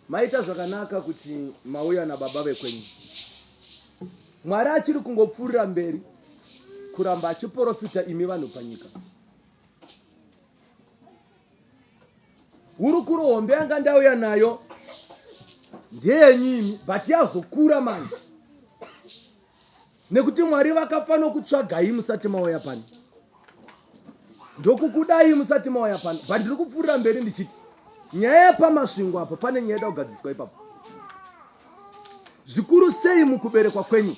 Maita zvakanaka kuti mauya nababa vekwenyu. Mwari achiri kungopfuurira mberi kuramba achiporofita imi vanhu panyika. Hurukuro hombe yanga ndauya nayo ndeyenyu imi but yazokura manje nekuti Mwari vakafanokutsvagai musati mauya pano ndokukudai musati mauya pano but ndiri kupfuurira mberi ndichiti nyaya yepamasvingo apo pane nyaya ida kugadziswa ipapo zvikuru sei mukuberekwa kwenyu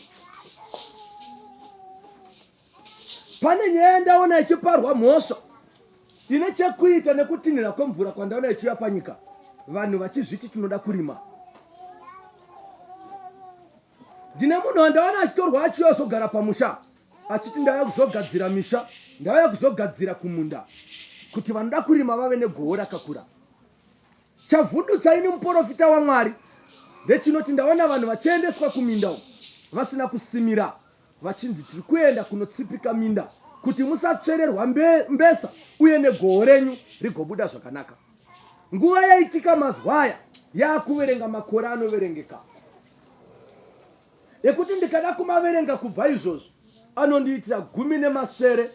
Pane nyaya yandaona ichiparwa mhosva ine chekuita nekutinhira kwemvura kwandaona ichiuya panyika, vanhu vachizviti tinoda kurima. Ndine munhu wandaona achitorwa achiuya kuzogara pamusha achiti ndauya kuzogadzira misha, ndauya kuzogadzira kumunda kuti vanoda kurima vave negoho rakakura. Chavhundutsa ini muporofita waMwari ndechinoti ndaona vanhu vachiendeswa kuminda uku vasina kusimira vachinzi tiri kuenda kunotsipika minda kuti musatsvererwa mbe, mbesa uye negoho renyu rigobuda zvakanaka. Nguva yaitika mazwa aya yaakuverenga makore anoverengeka ekuti ndikada kumaverenga kubva izvozvo anondiitira 17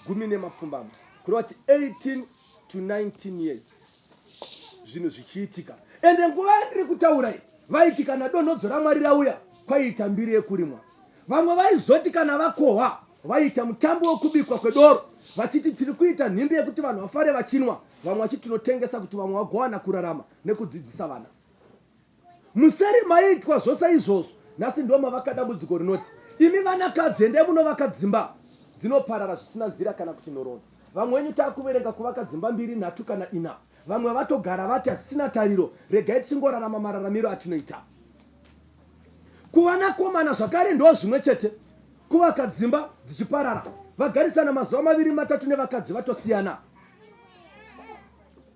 18 kureva kuti 18 to 19 years. zvinhu zvichiitika ende nguva yandiri kutaura iyi vaiti kana donhodzo ramwari rauya kwaiita mbiri yekurimwa vamwe vaizoti kana vakohwa vaiita mutambo wekubikwa kwedoro vachiti tiri kuita nhimbi yekuti vanhu vafare vachinwa vamwe vachiti tinotengesa kuti vamwe vagowana kurarama nekudzidzisa vana Museri maiitwa zvose izvozvo nhasi ndo mavaka dambudziko rinoti imi vanakadzi endai munovaka dzimba dzinoparara zvisina nzira kana kuti nhoroondo. Vamwe venyu takuverenga kuvaka dzimba mbiri, nhatu kana ina. Vamwe vatogara vati hatisina tariro regai tichingorarama mararamiro atinoita. Kuvanakomana zvakare ndo zvimwe chete kuvaka dzimba dzichiparara vagarisana mazuva maviri matatu nevakadzi vatosiyana.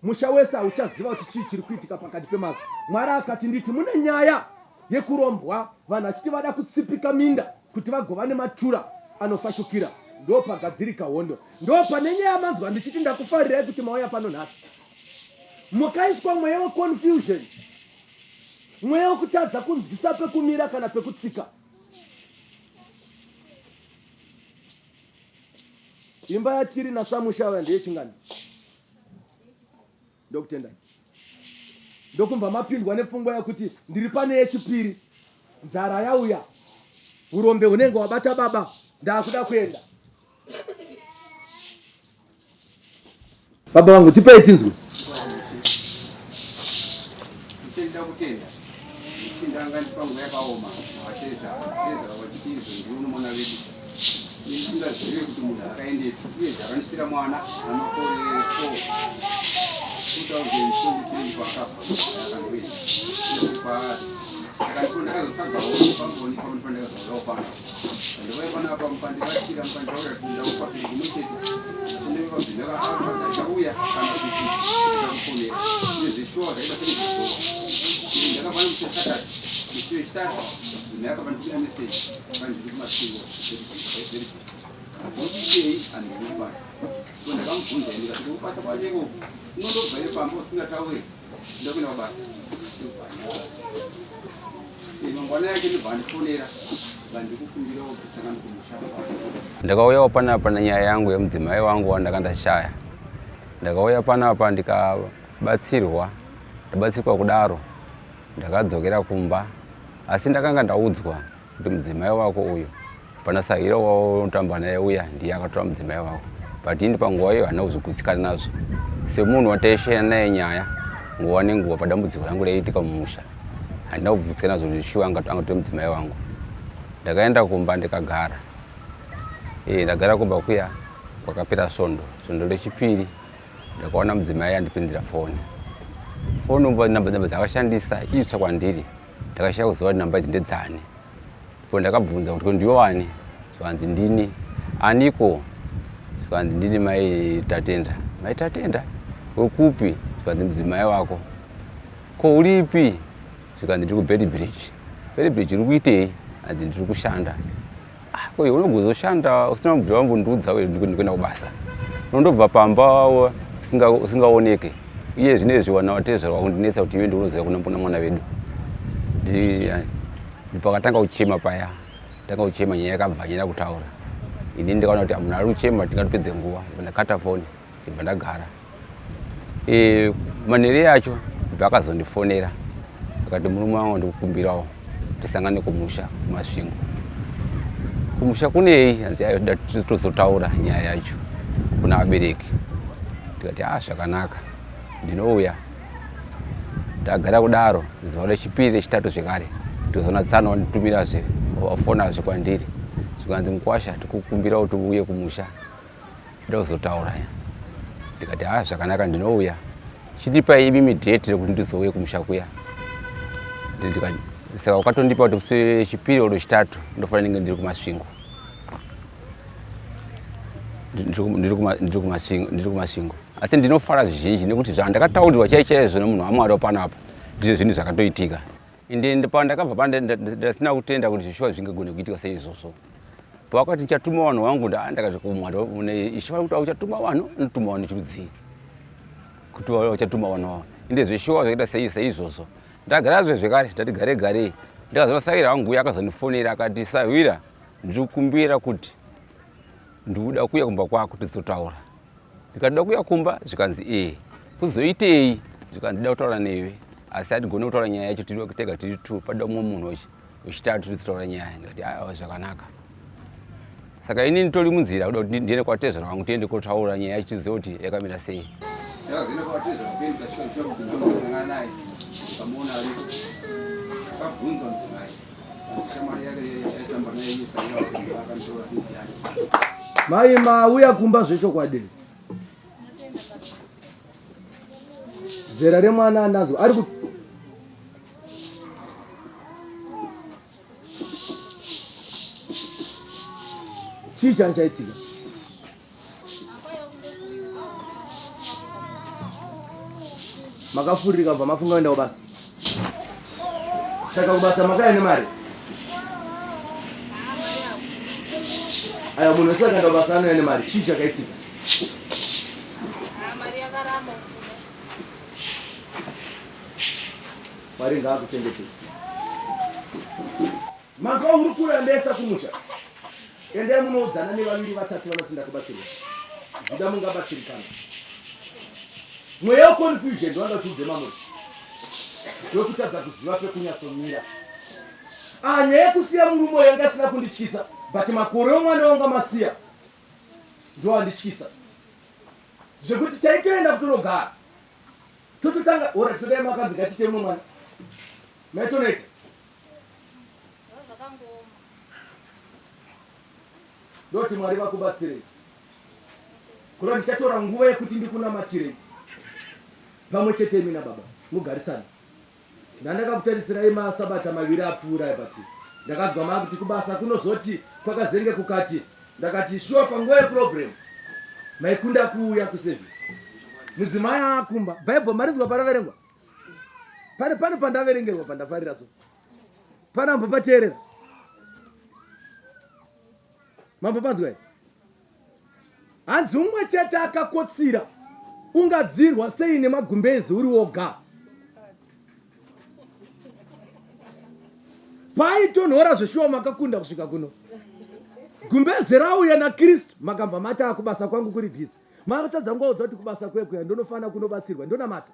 Musha wese hauchaziva kuti chii chiri kuitika pakati pemazwi. Mwari akati nditi mune nyaya yekurombwa vanhu vachiti vada kutsipika minda kuti vagova nematura anofashukira. Ndopagadzirika hondo. Ndopane nyaya manzwa ndichiti ndakufarirai kuti mauya pano nhasi. Mukaiswa mweya weconfusion, mweya wekutadza kunzwisa pekumira kana pekutsika. Imba yatiri nasamusha ava ndeyechingani? Ndokutendai. Ndokumbva mapindwa nepfungwa yekuti ndiri pane yechipiri, nzara yauya, urombe hunenge hwabata baba, ndakuda kuenda. Baba vangu tipei tinzwe. Ndinoda kutenda nekuti ndanga ndipanguva yakaoma navatezvara tezvara vachiti izvo ndiwe unomona vedu ini ndisingazive kuti munhu akaendepi uye zvakandisira mwana ana makore 4 2023 paakafa akandoenda kwaari saka ndipo ndakazotsvagawo pangoni pamwe pandakazouyawo pano Ndauya panapa mukandibatsira mukanditaurira kuti ndakupa piri kumwe chete kune vabvinda vakafa ndachauya kana kuti ndakufonera uye zveshuwa zvakaita senge zvizowa ndakabva musi wesatati musi wechitatu dzimai akabva nditumira meseji kwai ndiri kumasvingo ndikuitei handiri kubasa so ndakamubvunza ndikati kubasa kwacho ikoko unondobva here pamba usingataure Ndakuenda kubasa. Mangwana yake ndobva andifonera vandikukumbirawo kusangana kumusha. Ndakauyawo panapa nenyaya yangu yemudzimai wangu wandanga ndashaya. Ndakauya panapa ndikabatsirwa, ndabatsirwa kudaro ndakadzokera kumba asi ndakanga ndaudzwa kuti mudzimai wako uyu pana sahwira waunotamba naye uya ndiye akatora mudzimai wako but ini panguva iyo handina kuzogutsikana nazvo semunhu wataishaya naye nyaya nguva nenguva padambudziko rangu raiitika mumusha handina kugutsikana nazvo kuti shuwa angatore mudzimai wangu ndakaenda kumba ndikagara e, ndagara kumba kuya kwakapera svondo svondo rechipiri ndakaona mudzimai andipindira foni foni namba dzakashandisa itsva kwandiri Ndakashaya kuziva kuti namba idzi ndedzani. Ndipo ndakabvunza kuti ko ndiwe wani? Zvikanzi ndini. Aniko? Zvikanzi ndini mai Tatenda. Mai Tatenda? Wekupi? Zvikanzi mudzimai wako. Ko uripi? Zvikanzi ndiri kuBed Bridge. Bed Bridge uri kuitei? Hanzi ndiri kushanda. Ah, ko iwe unogozoshanda usina kubvira wambondiudza uye ndikuenda kubasa. Unondobva pamba usingaoneke. Iye zvino izvi wana watezvara wakundinetsa kuti iwe ndiunoziva kuna mbona mwana vedu. Ndipakatanga kuchema paya, tanga kuchema nyaya yakabva nyaya kutaura. Ini ndikaona kuti munhu ari kuchema tingatopedze nguva, ndakata foni chibva ndagara. E, manhere yacho ndibva akazondifonera akati murume wangu ndikukumbirawo tisangane kumusha kumasvingo kumusha kunei hanzi ayo toda tozotaura nyaya yacho kuna vabereki ndikati a ah, zvakanaka ndinouya ndagara kudaro zuva rechipiri rechitatu zvekare ndikazoona tsano wanditumirazve wafonazve kwandiri zvikanzi mukwasha tikukumbira kuti uuye kumusha ndoda kuzotaura ndikati ha zvakanaka ndinouya chindipai imimi date rekuti ndizouye kumusha kuya saka ukatondipa kuti musi wechipiri or wechitatu ndofanira ndinge ndiri kumasvingo ndiri kumasvingo asi ndinofara zvizhinji nekuti zvandakataurirwa chai chaizvo nemunhu wamwari wapanapa ndizvo zvinhu zvakatoitika ende pandakabva pa ndasina kutenda kuti zvishuwa zvingagone kuitika seizvozvo pawakati ndichatuma vanhu vangu ndakati kumwari ichifanira kuti uchatuma vanhu anotuma vanhu chirudzii kuti uchatuma vanhu vavo ende zveshuwa zvakaita sei seizvozvo ndagarazve zvekare ndati gare garei ndikazoona sahwira wangu uya akazondifonera akati sahwira ndikukumbira kuti ndikuda kuuya kumba kwako tizotaura ndikati da kuuya kumba zvikanzi ee kuzoitei zvikanzi ndida kutaura newe asi hatigone kutaura nyaya yacho tiri tega tiri two pada mumwe munhu wechitatu tizotaura nyaya ndikati aiwa zvakanaka saka ini nditori munzira kuda kuti ndiende kwatezvara wangu tiende kotaura nyaya yacho tizive kuti yakamira sei Ndakazoenda kwatezvara kwedu ndikasvika ndisina kubvunza ndikasangana naye ndikamuona ariko akabvunza mudzimai shamwari yake yaitamba naye iye saiva akanditora ndiani Mai mauya kumba zvechokwadi. Zera remwana anazvo ari ku Chii chanchaitika? Makafuririka kubva mafunga kuenda kubasa. Saka kubasa makaya nemari? Aya munhu wese akaenda kubasa anouya nemari. Chii chakaitika? Mwari ngaakuchengetei. Manzwa hurukuro yandaisa kumusha? Endai munoudzana nevaviri vatatu vanoti ndakubatsirwa. Zvichida mungabatsirikana. Mweya weconfusion ndowanda kuti ubve mamuri. Wekutadza kuziva pekunyatsomira. Ah, nyaya yekusiya murume uyo yanga isina kundityisa but makore omwana wanga masiya ndoandityisa zvekuti taitoenda kutonogara tototanga ora todai makanzi ngatiite mumwe mwana maitonoita Ndoti Mwari vakubatsirei. Kureva ndichatora nguva yekuti ndikunamatirei pamwe chete imi nababa mugarisane. Ndandakakutarisirai masabata maviri apfuura aya but ndakanzwa makuti kubasa kunozoti kwakazenge kukati ndakati shuwa panguva yeproblem maikunda kuuya kuservice. Mudzimai aakumba. Bible marinzwa paraverengwa? Pane pane pandaverengerwa pandafarira so. Pana mambopateerera. Mambopanzwa here? Hanzi umwe chete akakotsira ungadzirwa sei nemagumbezi uri woga? Paitonhora zveshuwa makakunda kusvika kuno. Gumbeze rauya naKristu makambva mati akubasa kwangu kuri busy. Makatadza nguvaudza kuti kubasa kwekuya ndonofanira kunobatsirwa ndonamata.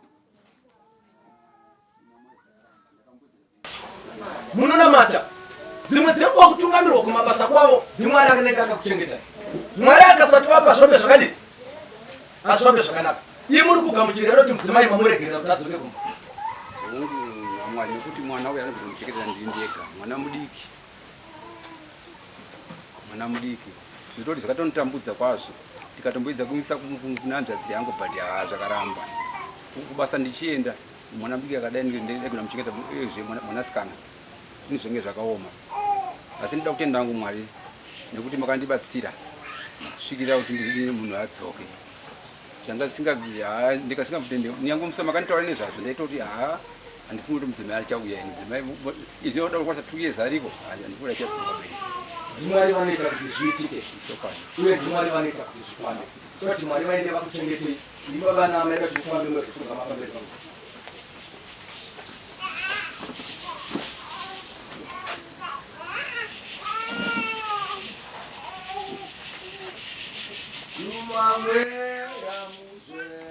Munonamata dzimwe dzenguva kutungamirwa kumabasa kwavo ndiMwari anenge akakuchengetai. Mwari akasatovapa zvombe zvakadii? Azvombe zvakanaka. Iye muri kugamuchira here kuti mudzimai mamuregerera kuti adzoke kumba? Hongu naMwari nekuti mwana uyu anogona kuchengetera ndini ndega mwana mudiki mwana mudiki zvitoti zvakatonitambudza kwazvo ndikatomboedza kuisa kuna hanzvadzi yangu but haa zvakaramba kubasa ndichienda Mwana mudiki akadai ndaigona muchengeta uyezve mwanasikana ini zvenge zvakaoma asi ndinoda kutenda hangu Mwari nekuti makandibatsira kusvikira kuti ndidini munhu adzoke zvanga zvisingabviri haa ndikasingamutende nyange musa makanditaura nezvazvo ndaitoti haa handifungi kuti mudzimai achauya ini mudzimai izvi oda kukwanisa two years ariko handifungi achadzoka bei. NdiMwari vanoita kuti zviitike uye ndiMwari vanoita kuti zvifambe. Toti Mwari vaende vakuchengetei. Imi baba naamai dati mufambe mozopfugama pamberi pangu. Tuma mweya mutsvene.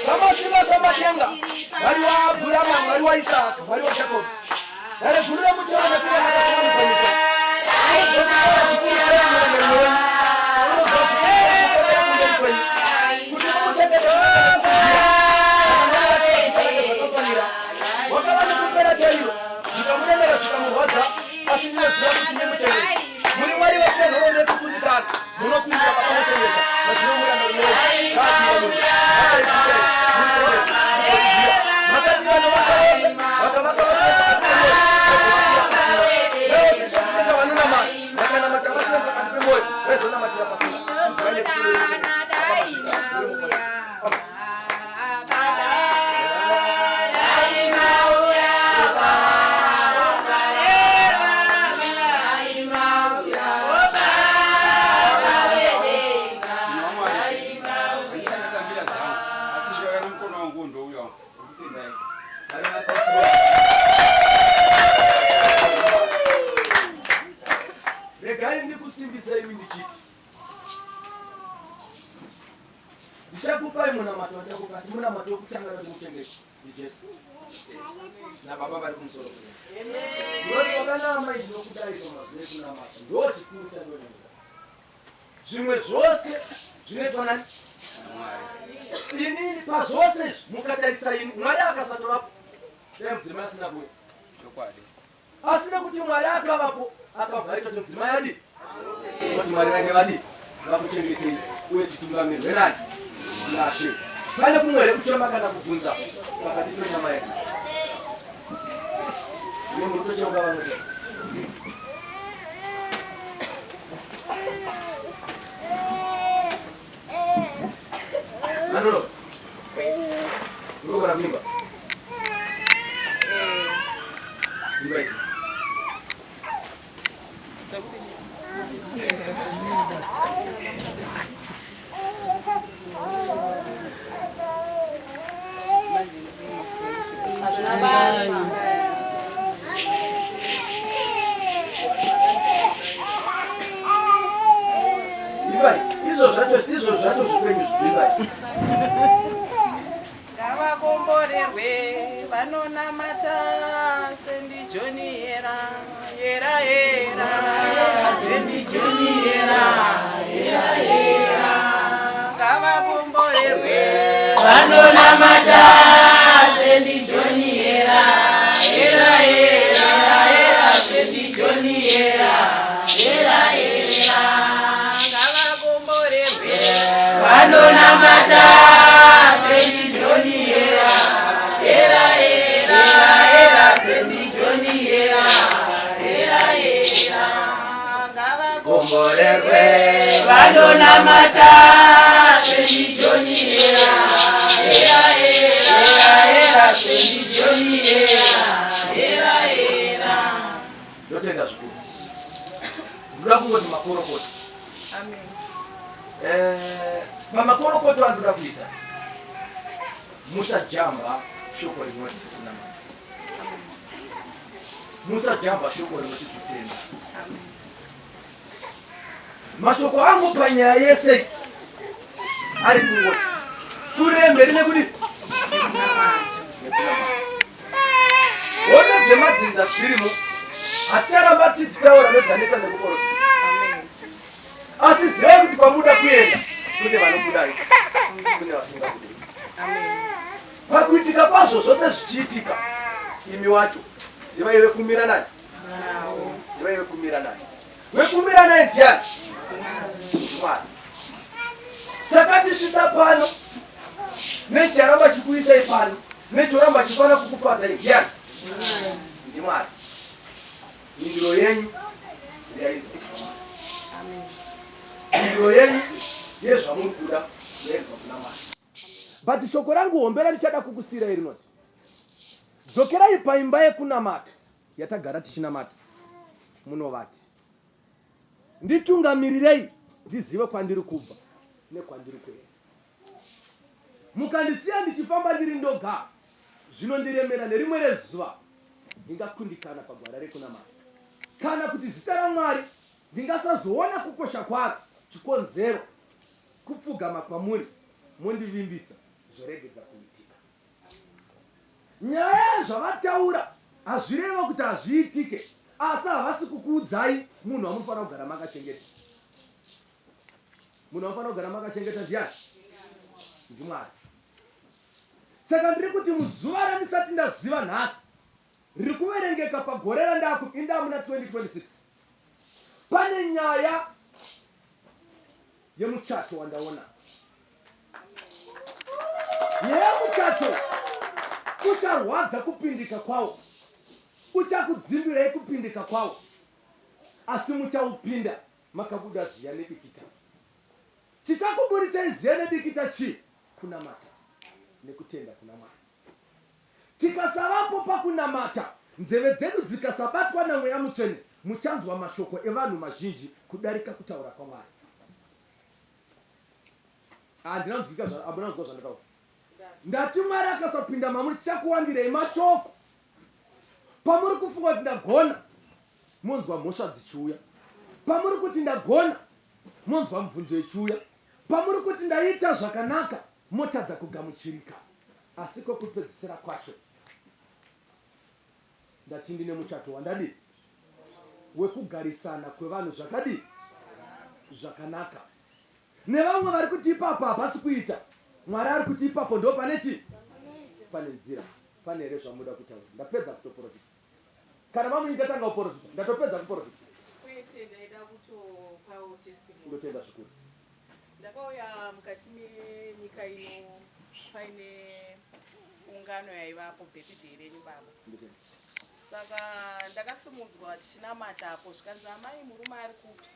Samasimba samatenga, Mwari waAbhurama, Mwari waIsaka, Mwari waJakobo. Dare guru remutoro nekurema katsvani panyika. Unobva zvikuru sei murangariro wenyu. Unobva zvikuru sei mukobera kumberi kwenyu. Kuti mumuchengete zvakafanira. Wakava nekupera tariro, zvikamuremera zvikamurwadza, asi ndinoziva kuti nemuchengeti. Muri Mwari vasina nhoroondo yekukundikana. Munopindura pakamuchengeta mazvino murangariro wenyu. Ngaatungamirire. Makarekutai, muchengete, mugodzidzira. Makati vanovaka vose, vakavaka vasina pakati pemwoyo, vaizovakira pasina. Vose chokudenga vanonamata, vakanamata vasina pakati pemwoyo, vaizonamatira pasina. Kudzai nekuti muri muchengeti. Baba Masvika, muri muponesi. Amen. Andichangatambira zvangu asi ndauya nemukono wangu ndouya ndokutendai. Regai ndikusimbise imi ndichiti ndichakupai munamato wandichakupa, asi munamato wekutanga wekuchengeta ndiJesu nababa vari kumusoro kudenga. Ndinoti baba naamai ndinokudai pamazuva ekunamata, ndo chikuru chandonyanya. Zvimwe zvose zvinoitwa nani? Inini pazvose izvi mukatarisa ini Mwari akasatovapo dai mudzimai asina kuuya. Chokwadi. Asi nekuti Mwari akavapo akabva aita kuti mudzimai adii? Kuti Mwari vange vadii? Vakuchengetei uye titungamirwe nani? Nashe. Pane kumwe here kuchema kana kubvunza pakati penyama yedu? Imi muri kutocheuka vamwe chete. Manolo. Urikugona kuimba? Imba iti. Imbai. Izvo zvacho izvo zvacho zvikwenyu zvimbai. Ngavakomborerwe vanonamata sendijoni yera yera yera sendijoni yera yera yera ngavakomborerwe. Vanonamata sendi Joni era era era era sendi Joni era era era. Ngavakomborerwe vanonamata sendi Joni era era era era sendi Joni era era era. Ngavakomborerwe vanonamata sendi Joni era era era era sendi Joni era era era. Ndotenda zvikuru. Ndoda kungoti makorokoto. Amen. Pamakorokoto andoda kuisa, musajamba shoko rinoti kunamata, musajamba shoko rinoti kutenda. Mashoko angu panyaya yese ari kungoti pfuurire mberi nekuti nekunamata. Hondo dzemadzinza dzirimo, haticharamba tichidzitaura nedzaneta nekukorota, asi zivai kuti kwamuda kuenda kune vanokudai, kune vasingakudei. Pakuitika kwazvo zvose zvichiitika, imi wacho zivai vekumira naye, zivai vekumira naye. Wekumira naye ndiani? Mwari. Takatisvitsa pano, necharamba chikuisai pano, nechoramba chifana kukufadzai ndiani? Ndimwari. Mhinduro yenyu yainzwa kuna Mwari. Mhinduro yenyu yezvamuri kuda yaibva kuna Mwari. But shoko rangu hombe randichada kukusiyirai rinoti dzokerai paimba yekunamata yatagara tichinamata, munovati nditungamirirei ndizive kwandiri kubva nekwandiri kuenda. Mukandisiya ndichifamba ndiri ndoga zvinondiremera, nerimwe rezuva ndingakundikana pagwara rekunamata, kana kuti zita raMwari ndingasazoona kukosha kwaro. Chikonzero kupfugama kwamuri mondivimbisa zvoregedza kuitika. Nyaya yezvavataura hazvireve kuti hazviitike, asi havasi kukuudzai munhu wamunofanira kugara makachengeta. Munhu wamunofanira kugara makachengeta ndiani? NdiMwari. Saka ndiri kuti muzuva randisati ndaziva nhasi, riri kuverengeka pagore randakupinda muna 2026, pane nyaya yemuchato wandaona. Nyaya yemuchato ucharwadza kupindika kwawo, uchakudzindirai kupindika kwawo, asi muchaupinda makabuda ziya nedikita. Chichakuburitsai ziya nedikita chii? Kunamata nekutenda kuna Mwari. Tikasavapo pakunamata, nzeve dzedu dzikasabatwa naMweya Mutsvene, muchanzwa mashoko evanhu mazhinji kudarika kutaura kwaMwari. Handina kunzwika zva, hamuna kunzwa zvandataura. Ndati Mwari akasapinda mamuri chichakuwandirei mashoko. Pamuri kufunga kuti ndagona, monzwa mhosva dzichiuya. Pamuri kuti ndagona, monzwa mibvunzo ichiuya. Pamuri kuti ndaita zvakanaka, motadza kugamuchirika. Asi kwekupedzisira kwacho ndati ndine muchato wandadii wekugarisana kwevanhu zvakadii zvakanaka. Nevamwe vari kuti ipapo hapasi kuita, Mwari ari kuti ipapo ndo pane chii? Pane nzira. Pane here zvamunoda kutaura? Ndapedza kutoprofita. Kana mamunyika tanga kuprofita, ndatopedza kuprofita. Kwete, ndaida kutopawo testimony. Ndotenda zvikuru. Ndakauya mukati menyika ino paine ungano yaivapo, birthday renyu baba. Ndotenda. Saka ndakasimudzwa tichinamata apo, zvikanzi, "Amai, murume ari kupi?"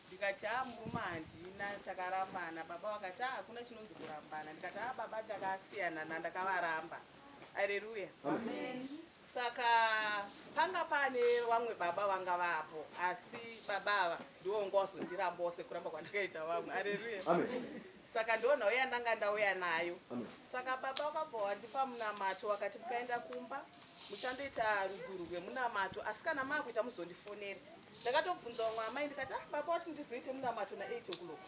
Ndikati, "A, murume handina, takarambana." Baba vakati, "A, hakuna chinonzi kurambana." Ndikati, "A, baba, takasiyana nandakavaramba." Areruya. Saka panga pane vamwe baba vanga vapo, asi baba ava ndivo vanga vazondirambawo sekuramba kwandakaita vamwe. Areruya. Amen. Saka ndo nhau yandanga ndauya nayo. Amen. Saka baba vakabva wandipa munamato, vakati mukaenda kumba muchandoita rudzuru rwemunamato, asi kana maakuita muzondifonera. Ndakatobvunza vamwe amai ndikati, "Ah, baba wati ndizoite munamato na8 o'clock,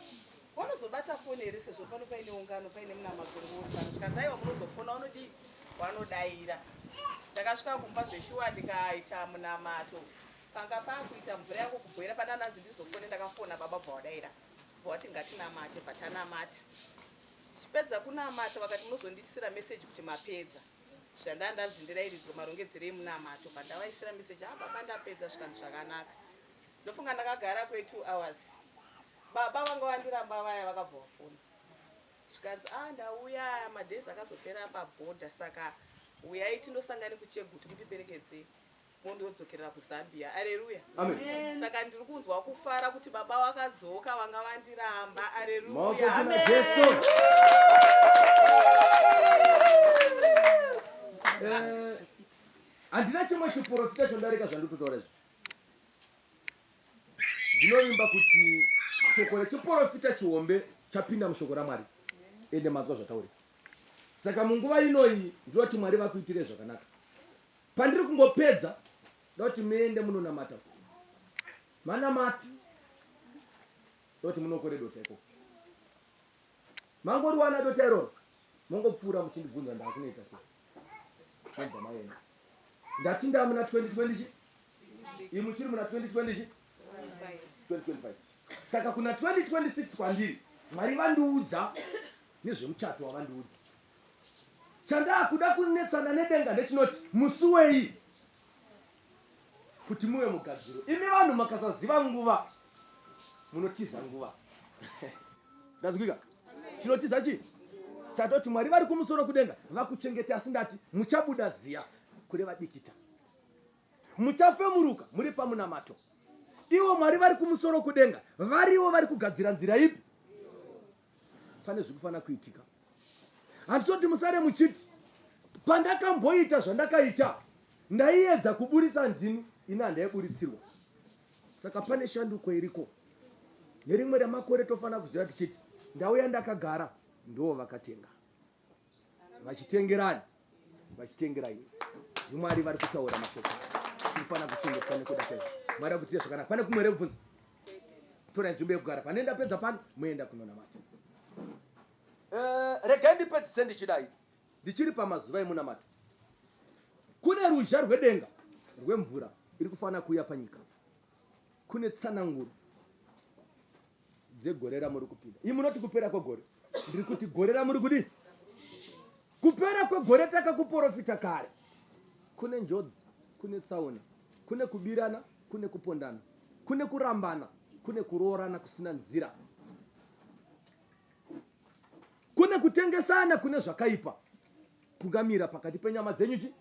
vanozobata foni here sezvo pano paine ungano, paine munamato ngori pano?" Zvikanzi, "Aiwa, munozofona, vanodii, vanodaira." Ndakasvika kumba zveshuwa ndikaita munamato. Panga paakuita mvura yangu kubhoera pandananzi ndizofone, ndakafona, baba bva wadaira, bva wati ngatinamate. Bva tanamata. Tichipedza kunamata vakati munozondiisira message kuti mapedza. Zvandanga ndanzi ndirairidzwe marongedzero emunamato bva ndavaisira message ah baba ndapedza zvikanzi zvakanaka. Ndofunga ndakagara kwe 2 hours. Baba vanga vandiramba vaya vakabva vafona. Zvikanzi ah ndauya madays akazopera paborder saka huyai tindosangane kuChegutu mundiperekedze mondodzokerera kuZambia. Areruya. Amen. Saka ndiri kunzwa kufara kuti baba vakadzoka vanga vandiramba. Areruya. Maoko kuna Jesu. Eh, handina chimwe chiprofita chondarika zvandikutotaura izvi. Ndinovimba kuti shoko rechiprofita chihombe chapinda mushoko raMwari ende manzwa zvataurika. Saka munguva inoyi ndinoti Mwari vakuitire zvakanaka. Pandiri kungopedza ndoda kuti muende munonamata. Manamata. Ndoda kuti munokore dota ikoko. Mangoriwana dota iroro mongopfuura muchindibvunza ndakunoita sei. Mobva maenda. Ndati ndamuna 2020 chi? Imi muchiri muna 2020 chi? 2025. Saka kuna 2026 kwandiri Mwari vandiudza nezvemuchato wavandiudza. Chandakuda kunetsana nedenga ndechinoti musi wei kuti muve mugadziro. Imi vanhu makasaziva nguva munotiza nguva. Ndazwika? Tinotiza chii? Satoti Mwari vari kumusoro kudenga vakuchengete asi ndati muchabuda ziya kureva dikita. Muchafemuruka muri pamunamato. Ivo Mwari vari kumusoro kudenga variwo vari kugadzira nzira ipi? Pane zvikufanira kuitika. Handisoti musare muchiti pandakamboita zvandakaita ndaiedza kuburitsa ndini ini handaiburitsirwa. Saka pane shanduko iriko. Nerimwe remakore tofanira kuziva tichiti ndauya ndakagara ndoo vakatenga. Vachitengerani vachitengera iwe. NdiMwari vari kutaura mashoko. Tinofanira kuchengetwa nekuda kwezvo. Mwari akutiita zvakanaka. Pane kumwe here kubvunza? Torai nzvimbo yekugara. Pane ndapedza pano moenda kunonamata. Eh, regai ndipedzise ndichidai. Ndichiri pamazuva emunamato. Kune ruzha rwedenga rwemvura iri kufanira kuuya panyika. Kune tsananguro dzegore ramuri kupinda. Imi munoti kupera kwegore. Ndiri kuti gore ramuri kudii? Kupera kwegore takakuporofita kare. Kune njodzi, kune tsaona, kune kubirana, kune kupondana, kune kurambana, kune kuroorana kusina nzira. Kune kutengesana kune zvakaipa kungamira pakati penyama dzenyu chi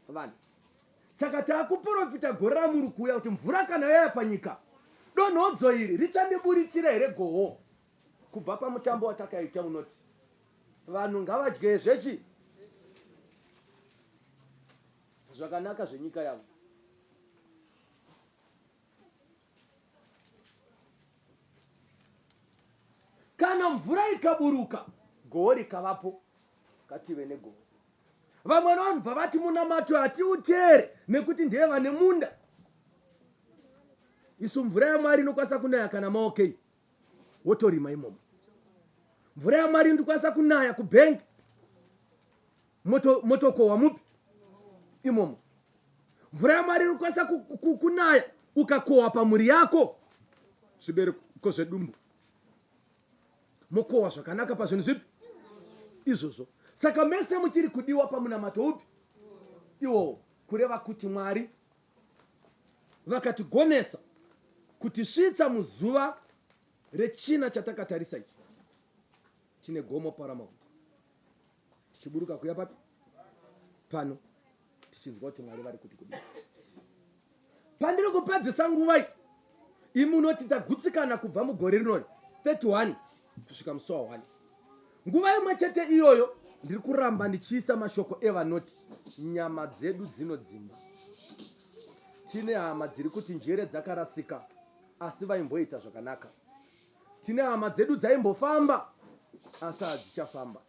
vanhu. Saka takuporofita gore ramuri kuuya kuti mvura kana yaya panyika donhodzo iri richandiburitsira here goho kubva pamutambo watakaita unoti vanhu ngavadye zvechi zvakanaka zvenyika yavo. Kana mvura ikaburuka goho rikavapo ngative negoho. Vamwe vanobva vati munamato hatiuteere nekuti ndeye vane munda. Isu mvura yaMwari inokwanisa kunaya kana maokei wotorima imomo. Mvura yaMwari inokwanisa kunaya kubhengi motokohwa mupi imomo. Mvura yaMwari inokwanisa kunaya ukakohwa pamhuri yako zvibereko zvedumbu mokohwa zvakanaka pazvinhu zvipi izvozvo. Saka mese muchiri kudiwa pamunamato upi iwowo, kureva kuti Mwari vakatigonesa kutisvitsa muzuva rechina chatakatarisa ichi chine gomo paramount tichiburuka kuya papi pano tichinzwa kuti Mwari vari kuti kudii. Pandiri kupedzisa nguva iyi, imi munoti tagutsikana kubva mugore rinori 31 kusvika musi wa 1. Nguva imwe chete iyoyo ndiri kuramba ndichiisa mashoko evanoti nyama dzedu dzinodzimba. Tine hama dziri kuti njere dzakarasika asi vaimboita zvakanaka. Tine hama dzedu dzaimbofamba asi hadzichafamba.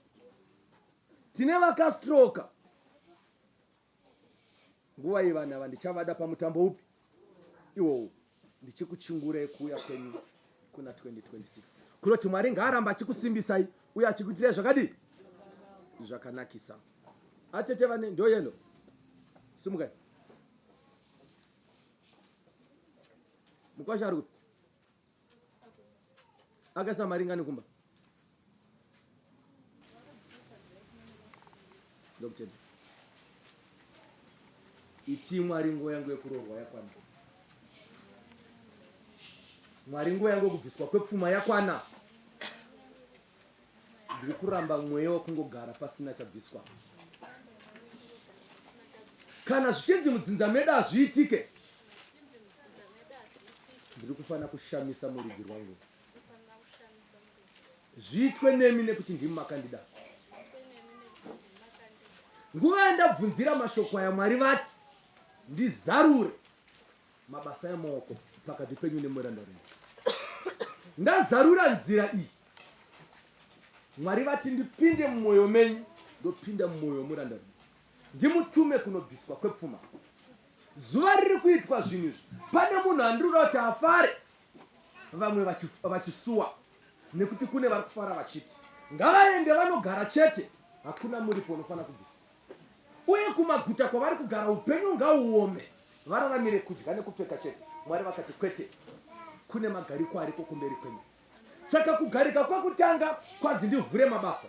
Tine vakastroka Nguva iyi vanhu ava ndichavada pamutambo upi iwowu ndichikuchingurai kuuya kwenyu kuna 2026 kunoti Mwari ngaaramba achikusimbisai uye achikuitirai zvakadii zvakanakisa. Atete vane ndo yellow simukai mukwasha ari kupi akaisa mari ngani kumba? Ndokutenda. Itii Mwari nguva yangu yekuroorwa yakwana. Mwari nguva yangu yekubviswa kwepfuma yakwana. Ndiri kuramba mweya wekungogara pasina chabviswa. Kana zvichinzi mudzinza medu hazviitike, ndiri kufanira kushamisa murudzi rwangu. Zviitwe nemi nekuti ndimi makandida. Nguva yandabvunzira mashoko aya Mwari vati ndizarure mabasa emaoko pakati penyu nemurandarume. Ndazarura nzira iyi. Mwari vati ndipinde mumwoyo menyu, ndopinda mumwoyo wemurandarume. Ndimutume kunobviswa kwepfuma. Zuva riri kuitwa zvinhu izvi, pane munhu andiri kuda kuti afare vamwe vachisuwa nekuti kune vari kufara vachiti ngavaende vanogara chete, hakuna muripo unofanira kubviswa. Uye kumaguta kwavari kugara upenyu ngauome, vararamire kudya nekupfeka chete. Mwari vakati kwete, kune magariko ariko kumberi kwenyu. Saka kugarika kwekutanga kwanzi ndivhure mabasa,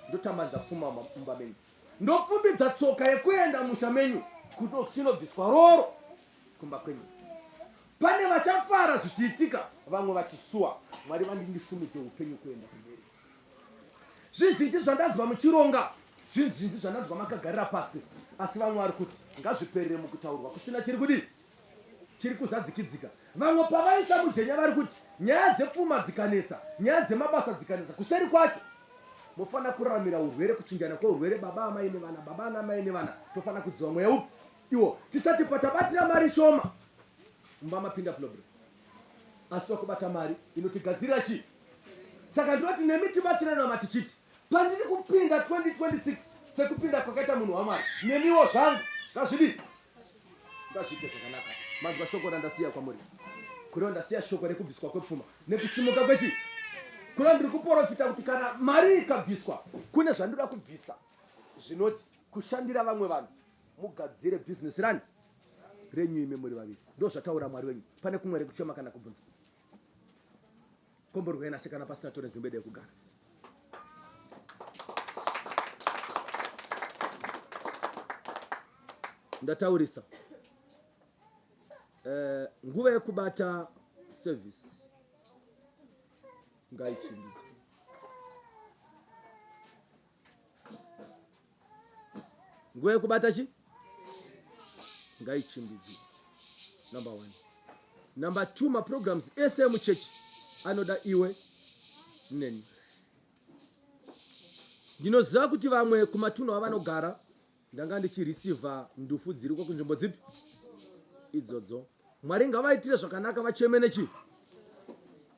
ndotambanza pfuma mumba menyu, ndopfumbidza tsoka yekuenda musha menyu kuchinobviswa roro kumba kwenyu. Pane vachafara zvichiitika, vamwe vachisuwa. Mwari vandindisimudze upenyu kuenda kumberi. Zvizhinji zvandanzwa muchironga, zvizhinji zvandanzwa makagarira pasi, asi vamwe vari kuti ngazviperere mukutaurwa kusina chiri kudii chiri kuzadzikidzika. Vamwe pavaisa mujenya vari kuti nyaya dzepfuma dzikanetsa, nyaya dzemabasa dzikanetsa, kuseri kwacho mofanira kuraramira urwere, kuchinjana kweurwere, baba amai nevana, baba ana amai nevana, tofanira kudziva mweya upi iwo tisati patabatira mari shoma mumba mapinda problem asi pakubata mari inotigadzirira chii saka ndinoti nemi tibatsirane nama tichiti pandiri kupinda 2026 sekupinda kwakaita munhu wamwari nemiwo zvangu ngazvidii ngazviite zvakanaka manzwa shoko randasiya kwamuri kureva ndasiya shoko rekubviswa kwepfuma nekusimuka kwechii kureva ndiri kuporofita kuti kana mari ikabviswa kune zvandinoda kubvisa zvinoti kushandira vamwe vanhu mugadzire bhizinesi rani renyu imi muri vaviri ndozvataura mwari wenyu pane kumwe rekuchema kana kubvunza komborwai nashe kana pasina tore nzvimbo yedu yekugara ndataurisa eh, nguva yekubata service ngaichimbidzwe Nguva yekubata chi ngaichimbidzwe. Number one. Number two, maprograms ese emuchechi anoda iwe neni. Ndinoziva kuti vamwe kumatunhu avanogara ndanga ndichireceiva ndufu dziriko kunzvimbo dzipi idzodzo. Mwari ngavaitire zvakanaka vacheme nechi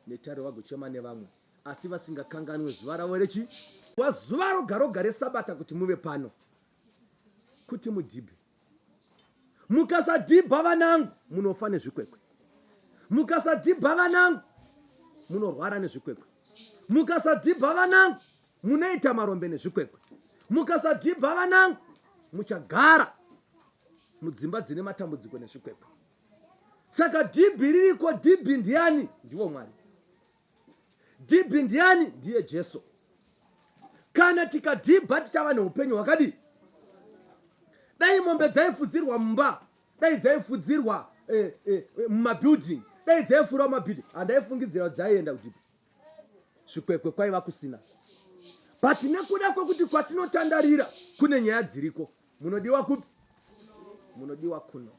netariro vagochema nevamwe. asi vasingakanganwe zuva ravo rechi zuva roga roga resabata kuti muve pano kuti mudhibhe mukasadhibha vanangu munofa nezvikwekwe mukasadhibha vanangu munorwara nezvikwekwe mukasadhibha vanangu munoita marombe nezvikwekwe mukasadhibha vanangu muchagara mudzimba dzine matambudziko nezvikwekwe saka dhibhi ririko dhibhi ndiani ndivo mwari Dhibhi ndiani? Ndiye Jesu. Kana tikadhibha tichava neupenyu hwakadii? Dai mombe dzaifudzirwa mumba, dai dzaifudzirwa eh, eh, eh, mumabuilding, dai dzaifura mumabuilding, handaifungidzira kuti dzaienda kudhibhi. Zvikwekwe kwaiva kusina. But nekuda kwekuti kwatinotandarira kune nyaya dziriko, munodiwa kupi? Munodiwa kuno.